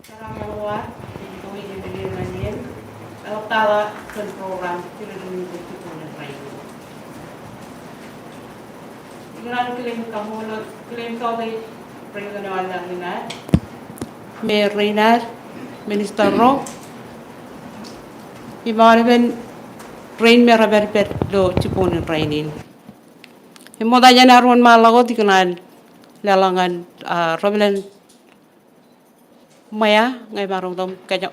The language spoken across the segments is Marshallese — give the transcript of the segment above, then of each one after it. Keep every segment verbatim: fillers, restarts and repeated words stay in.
Kōjeraaṃṃan wōt, ij kōj ej ṃōj in eḷaptata kōn program, kōn program in rainin. Ikōṇaan kile im kaṃṃoolol, kile im kautiej President eo an Lale in ad, Mayor rein ad, Minister ro, im aolepen rein me rej pād ilo jibboñōn in rainin. Im ṃokta jān ad wōnṃaanḷọk wōt, ikōṇaan leḷọk ñan, ah, Reverend Ṃwea, ñe emaroñ itok im kōj,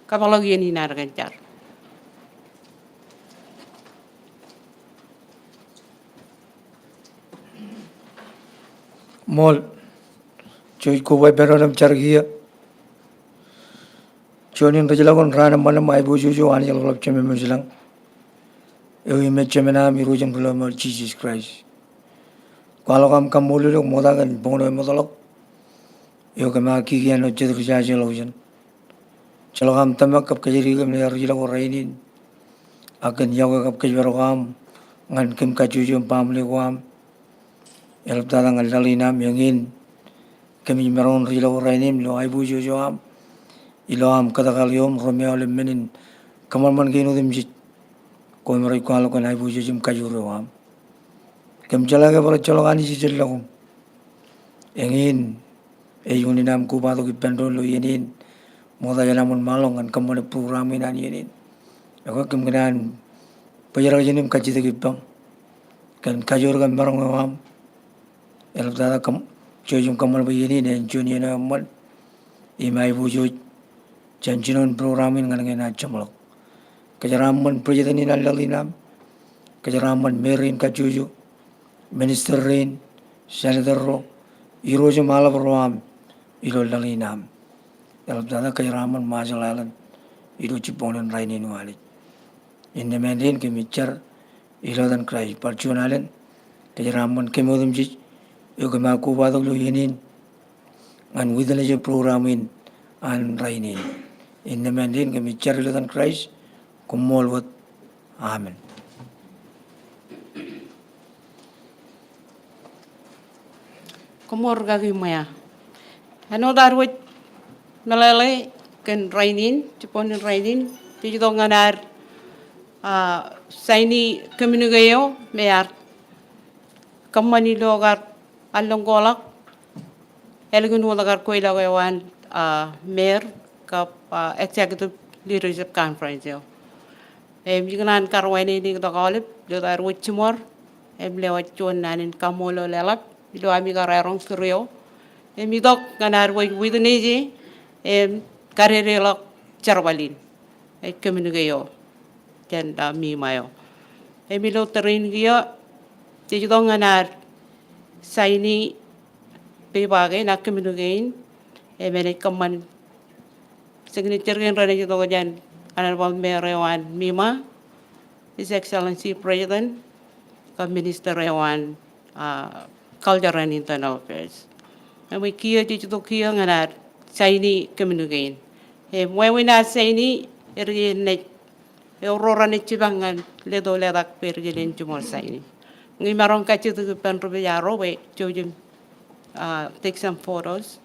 kōpeḷḷọk iien in ad kōn jar. Ṃool, jej koba ippān doon im jar kiiō. Juon in rijḷọk in raan eṃṃan im aiboojoj eo Anij ḷapḷap Jemem eo ej ilañ, eo im ej Jemān eo aṃ Irooj im Rilọmọọr Jisōs Kraist. Kwaḷọk aṃ kaṃṃoolol eok ṃokta kōn boñōn eo emootḷọk eo kōm ba kikiin ilo jet ri jaje ḷọk jān. Ejjeḷọk aṃ tōmak kab kōjatdikdik kōm ilo rijḷọk ko rainin, ak kōn iọkwe kab kōjparok eo aṃ ñan kōm kajjojo im baaṃle ko aṃ. Eḷaptata ñan laḷ in aṃ, eñin kōmij maroñ in rijḷọk ko rainin ilo aiboojoj eo aṃ, ilo aṃ kōtōkāl eoṃ ro me aolep men in kōṃanṃan kein otemjej. Koṃ rej kwaḷọk kōn aiboojoj im kajoor eo aṃ. Kōm jeḷā ke bar ejjeḷọk Anij ijellọkuṃ. Eñin ej unin am kobatok ippān doon ilo iien in. Ṃokta jān am wōnṃaanḷọk ñan kōṃṃane program in an iien in. Ekwe kōm kōṇaan bōjrak jān im kajjitōk ippaṃ kōn kajoor kab maroñ eo aṃ. Eḷaptata kōm, jouj im kōṃṃan bwe iien in en juon iien eo eṃṃan im aiboojoj jān jinoin program in ñan ñe enaaj jeṃḷọk. Kōjeraaṃṃan President in an laḷ in aṃ. Kōjeraaṃṃan Mayor in kajjojo, Minister rein, Senator ro, irooj im aḷap ro aṃ ilo laḷ in aṃ. Eḷaptata kōjeraaṃṃan Marshall Island ilo jibboñōn in rainin O Anij. Innām āindein kōmij jar ilo etan Kraist, bar juon alen, kōjeraaṃṃan kōm otemjej eo kōm ar kobatok ilo iien in ñan witness e program in an rainin. Innām āindein kōmij jar ilo etan Kraist, koṃṃool wōt. Amen. Koṃṃool rikaki Ṃwea. Āinwōt ad wōj meḷeḷe kōn rainin, jibboñōn in rainin, jej itok ñan ad, ah, saini communique eo me ear kōṃṃan ilo kar allōñ ko ḷọk, ālikin wōt kar kweilọk eo an, ah, Mayor kab, ah, Executive Leadership Conference eo. Im ikōṇaan kar wānōk itok aolep, ilo ad wōj jiṃor, im lewōj juon naan in kaṃṃoolol eḷap ilo ami kar eroñ kūr eo. Im itok ñan ad wōj witness e, im kadedeḷọk jerbal in, ej communique eo jān, ah, MEMA eo. Im ilo tōre in kiiō, jej itok ñan ad saini pepa kein ak communique in, im enaaj kōṃṃan signature kein renaaj itok jān Honorable Mayor eo an MEMA, His Excellency President, kab Minister eo an, ah, Culture and Internal Affairs. Im kiiō jej itok kiiō ñan ad saini communique in. Im wāween ad saini, enaaj, ewōr ro renaaj jipañ ñan leto letak bwe rej jen jiṃor saini. Ñe imaroñ kajjitōk ippān ri-pejaro bwe jouj im, ah, take some photos.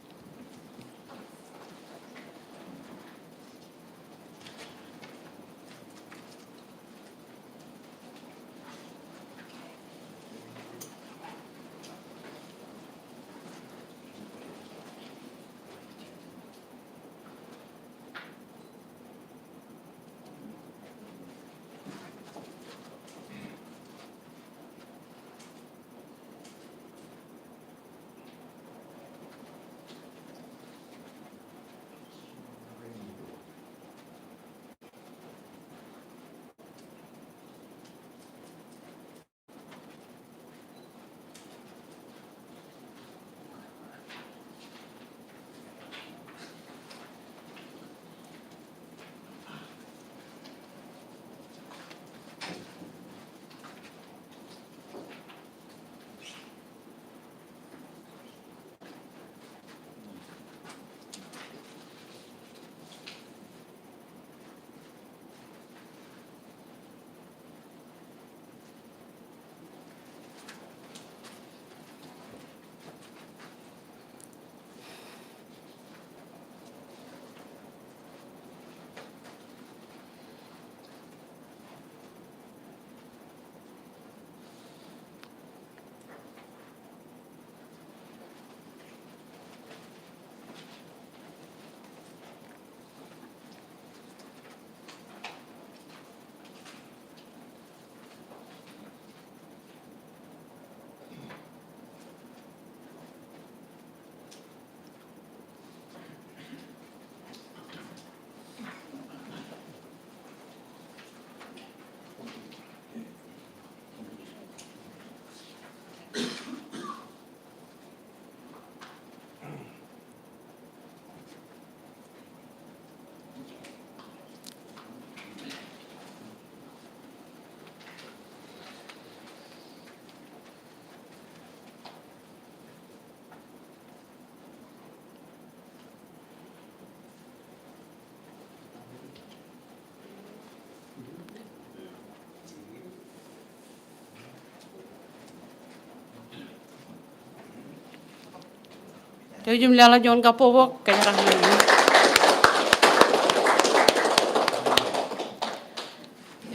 Jouj im leḷọk juon kabbokbok, kōjeraaṃṃan.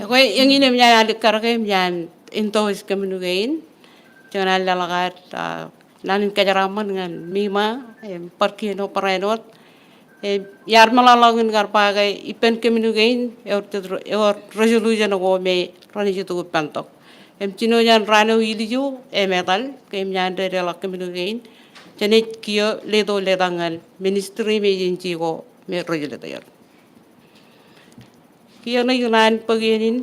Ekwe, eñin eṃōj an alikkar ke eṃōj an endorse kōmnuke in. Juon an leḷọk ad, ah, naan in kōjeraaṃṃan ñan Mima, im bar kien eo barāinwōt. Im iar meḷọkḷọk in kar ba ke ippān kōmnuke in, ewōr jet, ewōr resolution ko me renaaj itok ippān tok. Im jino jān raan eo ilju, emetal, ke eṃōj an dedeḷọk kōmnuke in. Jenaaj kiiō leto letak ñan ministry im agency ko me rej letok er. Kiiō ṇe ikōṇaan bōk iien in,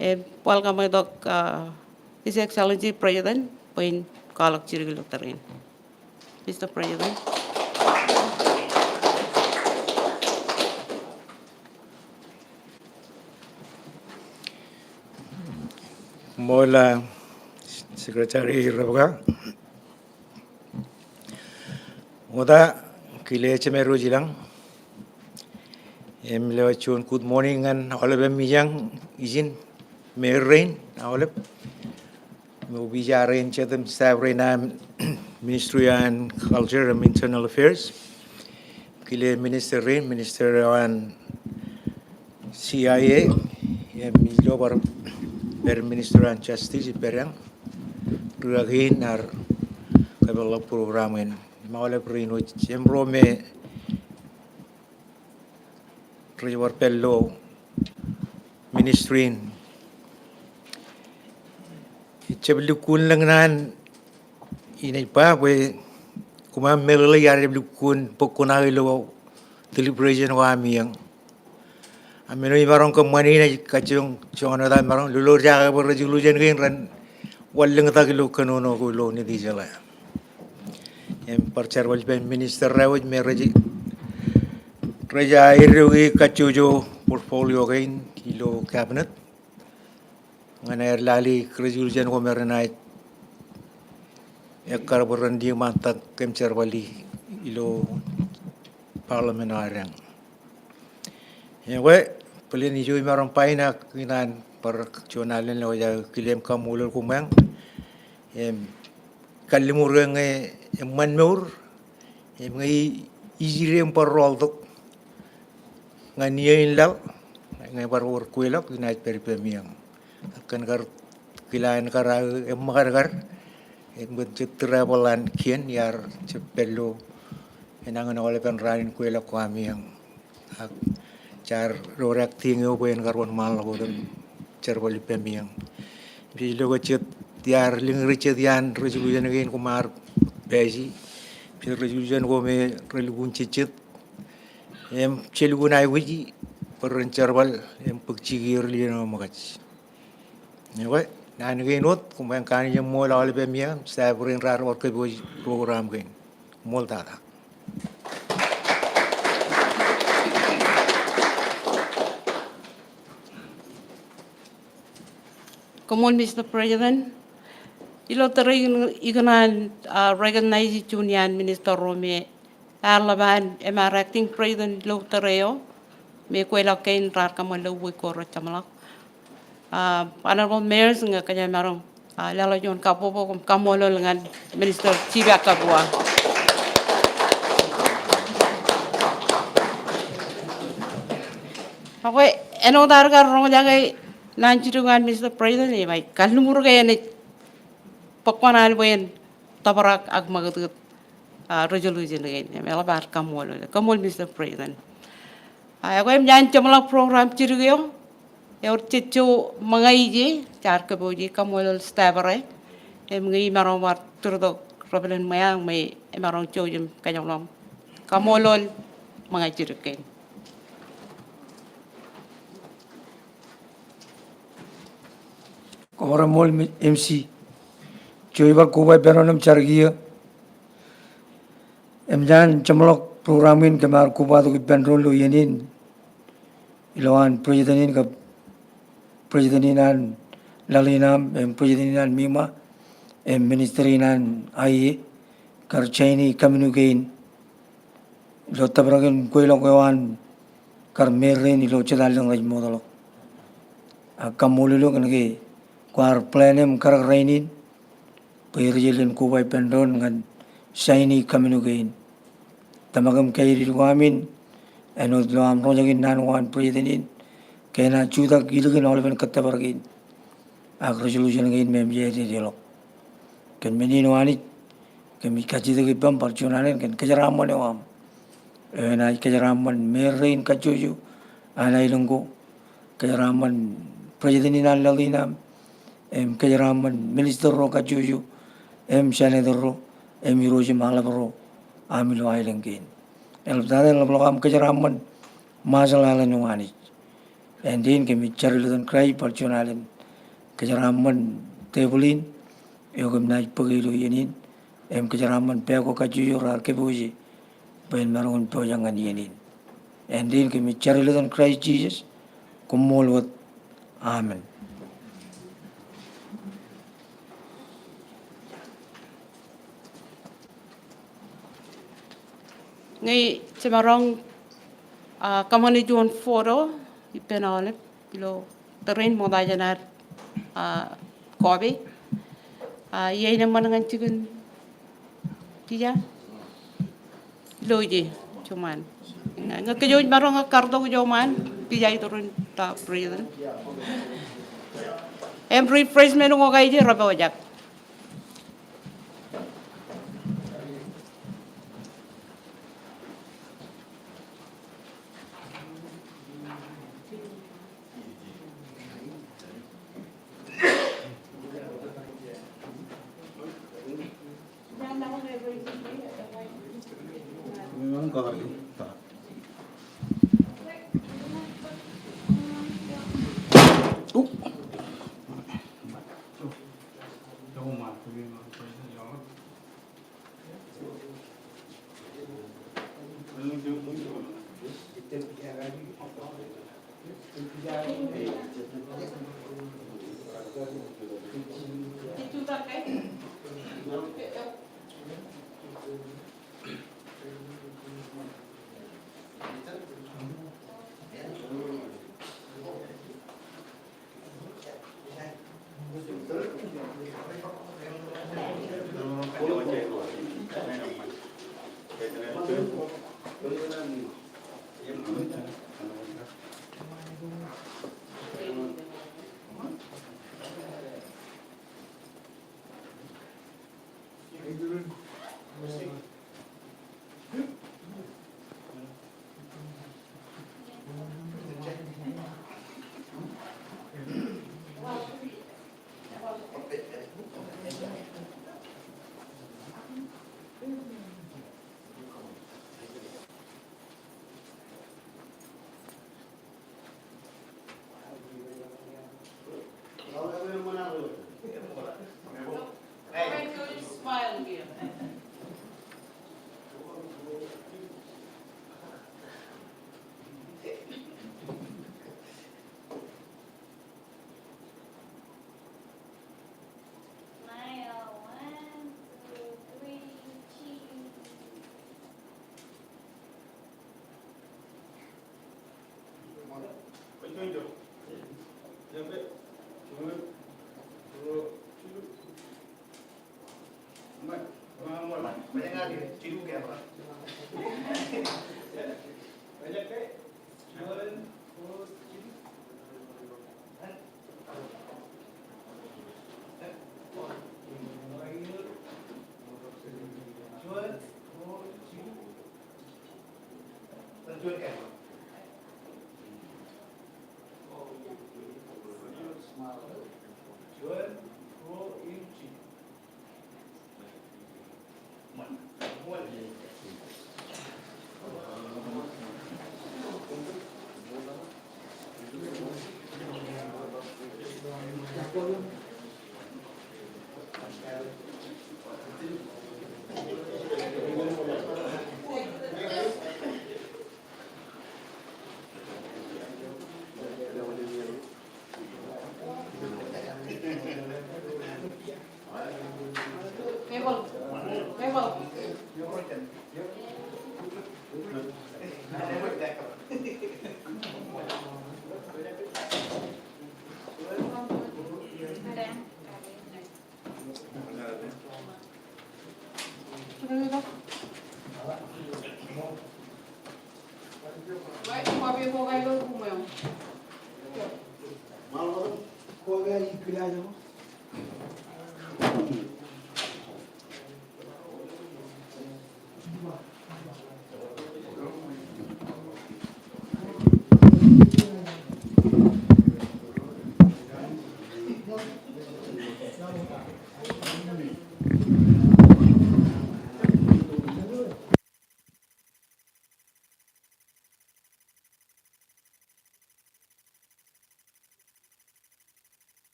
im welcome tok, ah, His Excellency President, bwe in kwaḷọk jidik ilo tōre in. Mister President. Ṃool, ah, Secretary Rebecca. Wōt, kile jemed wōj ilañ. Im lewōj juon good morning ñan aolep eṃwijañ ijin, me rein aolep. Im opiij rein jet im staff rein an Ministry an Culture im Internal Affairs. Kile minister rein, minister eo an C I A, im ilo bar pād minister an Justice ippādeañ. Ri-kaki in ear kōpeḷḷọk program in. Im aolep rein wōj, im ro me rej bar pād ilo ministry in. Ejjab lukkuun lōñ naan in ej ba bwe koṃ meḷeḷe iar jab lukkuun bōk kuṇaō ilo deliberation ko ami eñ. Ak men eo imaroñ kōṃṃani in ej kajjioñ, joñan wōt aō maroñ lolorjake bwe resolution kein ren wanlōñtak ilo kōnono ko ilo Nitijeḷā. Im bar jerbal ippān minister ro wōj me rej, rej, ah, eddoiki kajjojo portfolio kein ilo cabinet. Ñan aer lale resolution ko me renaaj ekkar bwe ren diṃaantak im jerbali ilo parliament eo adeañ. Ekwe, bōlen ijo imaroñ ba in ak ikōṇaan bar juon alen lewōj aō kile im kaṃṃoolol koṃeañ. Im kalliṃur ke ñe eṃṃan mour, im ñe ij, ij ide im bar rọọltok ñan iiō in laḷ, ñe bar wōr kweilọk, inaaj pād ippāmi eñ. Ak kōn kar kile an kar aō eṃṃakadkad, im kōn jet travel an kien iar jab pād ilo enañin aolepen raan in kweilọk ko ami eñ. Ak jaar ro rej tiñe eo bwe en kar wōnṃaanḷọk wōt im jerbal ippāmi eñ. Im ilo ke jet iar lōñ ri jet iaan resolution kein koṃ ar pass i. Im jet resolution ko me relukkuun jejjet. Im jelukkuun aikuji bwe ren jerbal im bōk jikier ilo iien eo ṃōkaj. Ekwe, naan kein wōt, koṃeañ kanooj im ṃool aolepen eṃwijañ, staff rein raar bar kōpooj program kein. Ṃool tata. Koṃṃool Mister President. Ilo tōre in ikōṇaan, ah, recognize juon iaan minister ro me ear ḷap an emaroñ acting president ilo tōre eo, me kweilọk kein raar kōṃṃan ilo wiik ko rej jeṃḷọk. Ah, Honorable Mayors, ñe kōjeañ maroñ, ah, leḷọk juon kabbokbok im kaṃṃoolol ñan Minister Chief Akabua. Ekwe, āinwōt aō kar roñjake naan jidik ñan Mister President, im ij kalliṃur ke enaaj bōk kuṇaō bwe en tōprak ak ṃakūtkūt, ah, resolution kein. Im eḷap ad kaṃṃoolol. Koṃṃool Mister President. Ah, ekwe eṃōj an jeṃḷọk program jidik eo. Ewōr jejjo ṃōñā ije, jaar kōpooje, kaṃṃoolol staff ro. Im ñe imaroñ bar tūrtok rebelen ṃweiaō ñe imaroñ jouj im kōjeṃḷọk. Kaṃṃoolol ṃōñā jidik kein. Koṃṃool M C. Jouj bar koba ippān doon im jar kiiō. Eṃōj an jeṃḷọk program in kōm ar kobatok ippān doon ilo iien in. Ilowaan president in kab president in an laḷ in aṃ, im president in an MEMA, im minister in an I A, kar sign e communique in. Ilo tōprak in kweilọk eo an kar Meir rein ilo jet allōñ rej mootḷọk. Ak kaṃṃoolol eok kōn ke kwaar plan im karōk rainin bwe rej jen koba ippān doon ñan sign e communique in. Tōmak im kaidid ko aṃ in, āinwōt ilo aṃ roñjake naan ko an President in, ke enaaj jutak ilikin aolepen kōttōpar kein ak resolution kein me eṃōj aō dedeḷọk. Kōn men in O Anij, kōmij kajjitōk ippaṃ bar juon alen kōn kōjeraaṃṃan eo aṃ. Eo enaaj kōjeraaṃṃan men rein kajjojo an aelōñ ko, kōjeraaṃṃan President in an laḷ in aṃ, im kōjeraaṃṃan minister ro kajjojo, im senator ro, im irooj im aḷap ro aṃ ilo aelōñ kein. Eḷaptata eḷapḷọk aṃ kōjeraaṃṃan Marshall Islands O Anij. Āindein kōmij jar ilo etan Kraist bar juon alen kōjeraaṃṃan tebōḷ in, eo kōm naaj bōke ilo iien in, im kōjeraaṃṃan pā ko kajjojo raar kōpooje bwe en maroñ in pojak ñan iien in. Āindein kōmij jar ilo etan Kraist Jisōs, koṃṃool wōt. Amen. Ñe jemaroñ, ah, kōṃṃane juon photo ippān aolep ilo tōre in ṃokta jān ad, ah, copy. Ah, iiō in eṃṃan ñan jikin pija. Ilo ije, jouṃaan. Ñe kōj wōj maroñ kar tok jouṃaan, pija iturin ta President. Im refreshment ko ke ije repojak. Smile. One, two, three, cheese.